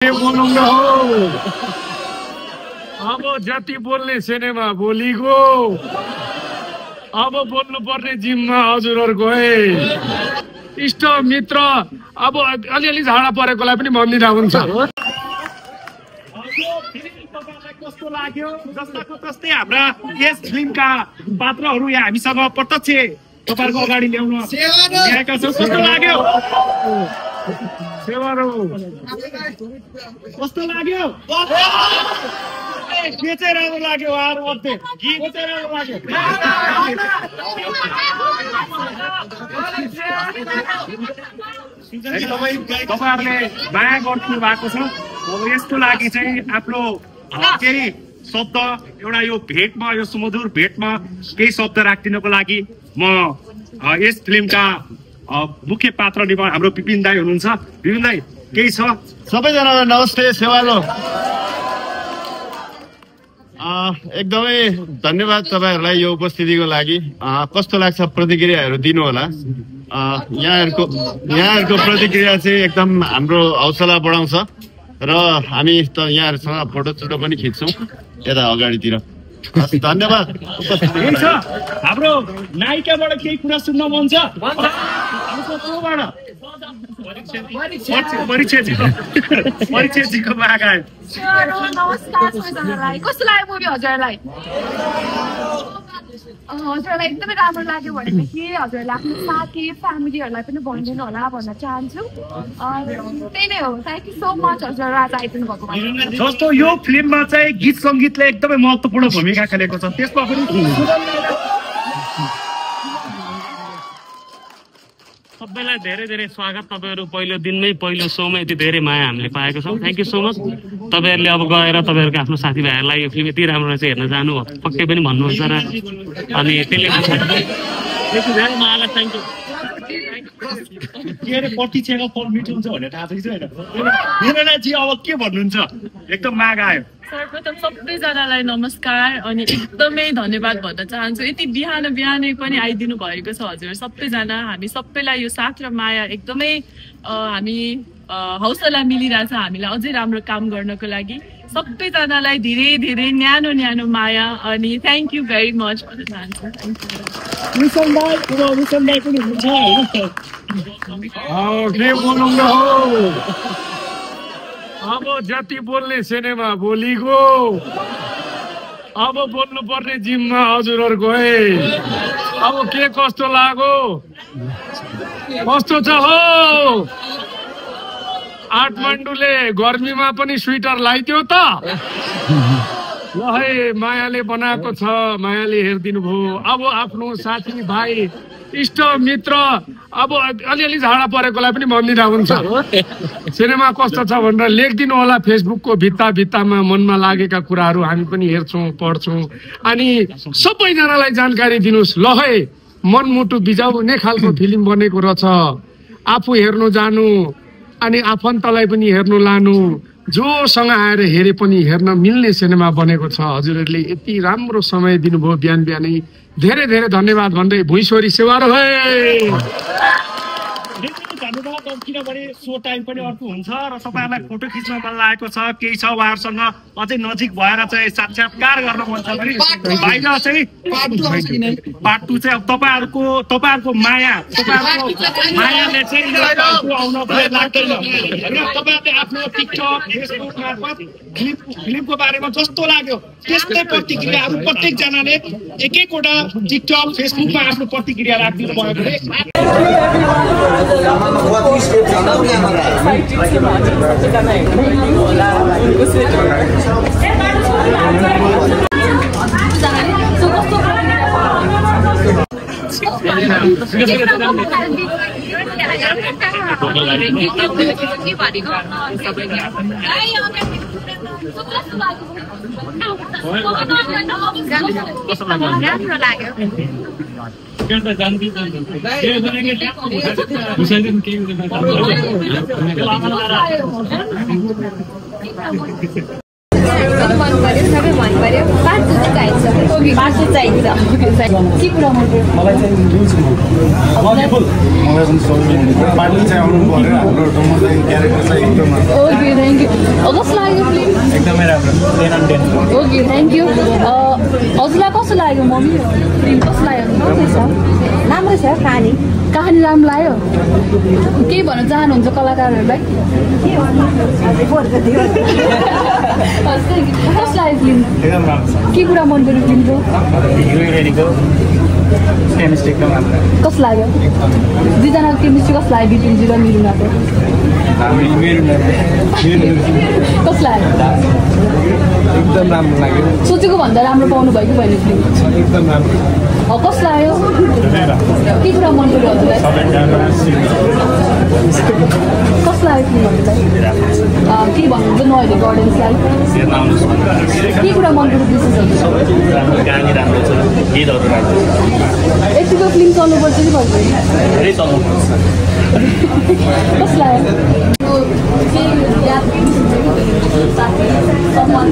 अब जति बोल्ने सिनेमा बोलीको अब बोल्नु पर्ने जिम्मा हजुरहरुको है इष्ट मित्र अब अलिअलि झाडा परेकोलाई पनि भनिदिँदा हुन्छ। कस्तो लाग्यो जस्ताको तस्तै हाम्रा यस फिल्मका पात्रहरू यहाँ हामीसँग प्रत्यक्ष तपाईहरुको अगाडि ल्याउन आएका छौं। कस्तो लाग्यो सेवारो कस्तो लाग्यो के चाहिँ राम्रो लाग्यो आरो मध्ये गीत चाहिँ राम्रो लाग्यो एकदमै तपाईहरुले माया गर्नु भएको छ। अब यसको लागि चाहिँ आफ्नो केही शब्द एउटा यो भेटमा यो सुमधुर भेटमा केही शब्द राख्दिनको लागि म यस फिल्मका मुख्य पात्र निभाउने हाम्रो विपिन दाई हुनुहुन्छ। विपिन दाई केही छ? सबैजनालाई नमस्ते सेवालो एकदमै धन्यवाद तपाईहरुलाई यो उपस्थितिको लागि। कस्तो लाग्छ प्रतिक्रियाहरू दिनु होला। यहाँहरुको प्रतिक्रिया चाहिँ एकदम हाम्रो हौसला बढाउँछ र हामी त यहाँहरुसँग फोटो पनि खिच्छौं यता अगाडितिर। धन्यवाद। हाम्रो नायिकाबाट केही कुरा सुन्न मन छ? परिचयजीको माग आयो। नमस्कार सबैजनालाई। कस्तो लाग्यो मुभी हजुरलाई? हजुरलाई एकदमै राम्रो लाग्यो भनेपछि हजुरलाई आफ्नो साथी फ्यामिलीहरूलाई पनि भनिदिनु होला भन्न चाहन्छु। त्यही नै हो। थ्याङ्क यू सो मच हजुर आज आइदिनु भएको भएर। जस्तो यो फिल्ममा चाहिँ गीत सङ्गीतले एकदमै महत्त्वपूर्ण भूमिका खेलेको छ त्यसमा पनि सबैलाई धेरै धेरै स्वागत। तपाईहरु पहिलो दिनमै पहिलो शोमा यति धेरै माया हामीले पाएको छौं। Thank you so much. तपाईहरुले अब गएर तपाईहरुको आफ्नो साथीभाइहरुलाई यो फिल्म यति राम्रो रहेछ हेर्न जानु पक्कै पनि भन्नुहुन्छ र अनि त्यसले यति धेरै मायालाई थ्यांक यू। के अरे पटिचेको फल मिठो हुन्छ भनेर थाहा छैन हैन? मेराजी अब के भन्नुहुन्छ? एकदम माग आयो। सर्वप्रथम सबैजनालाई नमस्कार अनि एकदमै धन्यवाद भन्न चाहन्छु। यति बिहानै पनि आइदिनु भएको छ हजुर सबैजना। हामी सबैलाई यो साथ र माया एकदमै हामी हौसला मिलिरहेछ हामीलाई अझै राम्रो काम गर्नको लागि। सबैजनालाई धेरै धेरै न्यानो माया अनि थ्याङ्क यू भेरी मच भन्न चाहन्छु। अब जति बोल्ने सिनेमा बोलीको अब बोल्नु पर्ने जिम्मा हजुरहरुको है। अब के कस्तो लाग्यो कस्तो छ हो? काठमाडौँले गर्मीमा पनि स्वेटर लाइदियो त ल है। मायाले बनाएको छ मायाले हेरिदिनु भयो। अब आफ्नो साथी भाइ इष्ट मित्र अब अलिअलि झाडा परेकोलाई पनि भनिदिँदा हुन्छ। सिनेमा कस्तो छ भनेर लेखिदिनु होला फेसबुकको भित्तामा मनमा लागेका कुराहरू हामी पनि हेर्छौँ पढ्छौँ अनि सबैजनालाई जानकारी दिनुहोस्। ल है मनमुटु बिजाउने खालको फिल्म बनेको रहेछ। आफू हेर्नु जानु अनि आफन्तलाई पनि हेर्नु लानु जोसँग आएर हेरे पनि हेर्न मिल्ने सिनेमा बनेको छ। हजुरहरूले यति राम्रो समय दिनुभयो बिहानै धेरै धेरै धन्यवाद भन्दै भुइँसोरी सेवारो है। धन्यवाद। किनभने सो टाइम पनि अर्को हुन्छ र तपाईहरुलाई फोटो खिच्न मन लागेको छ केही छ उहाँहरुसँग अझै नजिक भएर चाहिँ साक्षात्कार गर्न मन छ भने बाहिर चाहिँ पार्ट 2 चाहिँ अब तपाईहरुको मायाले चाहिँ आउन लाग्दैन हैन? तपाईहरुले आफ्नो टिकटक फेसबुक मार्फत फिल्मको बारेमा जस्तो लाग्यो त्यस्तै प्रतिक्रियाहरू प्रत्येक जनाले एक-एकवटा टिकटक फेसबुकमा आफ्नो प्रतिक्रिया राख्दिनु भयो भने मन पर्यो सबै मन पर्यो। पार्ट 2 चाहिन्छ। के कुरा मन पर्यो मलाई चाहिँ ब्युटिफुल मलाई पनि सोल्नु पार्टी चाहिँ आउनु पर्यो हाम्रो डोमोलाई क्यारेक्टर चाहिँ एकदम ओके थ्याङ्क यू कस्तो लाग्यो फिल्म एकदमै राम्रो 10 on 10 ओके थ्याङ्क यू हजुरलाई कस्तो लाग्यो मम्मी फिल्म कस्तो लाग्यो राम्रो छ कहानी कहानी राम्रो लाग्यो केही भन्न चाहनुहुन्छ कलाकारहरूलाई कस्तो लाग्यो फिल्म एकदम राम्रो के कुरा मन पर्यो फिल्मको हिरोइनको केमिस्ट्री एकदम राम्रो कस्तो लाग्यो दुईजनाको केमिस्ट्री कस्तो लाग्यो बिपिनजी र मिरुनाको कस्तो लाग्यो एकदम राम्रो लाग्यो सोचेको भन्दा राम्रो पाउनु भयो कि भएन फिल्म एकदम राम्रो कस्तो लाग्यो के कुरा मन पर्यो हजुरलाई कस्तो लाग्यो फिल्म हजुरलाई के भन्नुहुन्छ नहेरेको अडियन्सलाई के कुरा मन पर्यो विशेषहरू यतिको फिल्म चल्नुपर्छ कि पर्दैन कस्तो लाग्यो केही याद सम्मान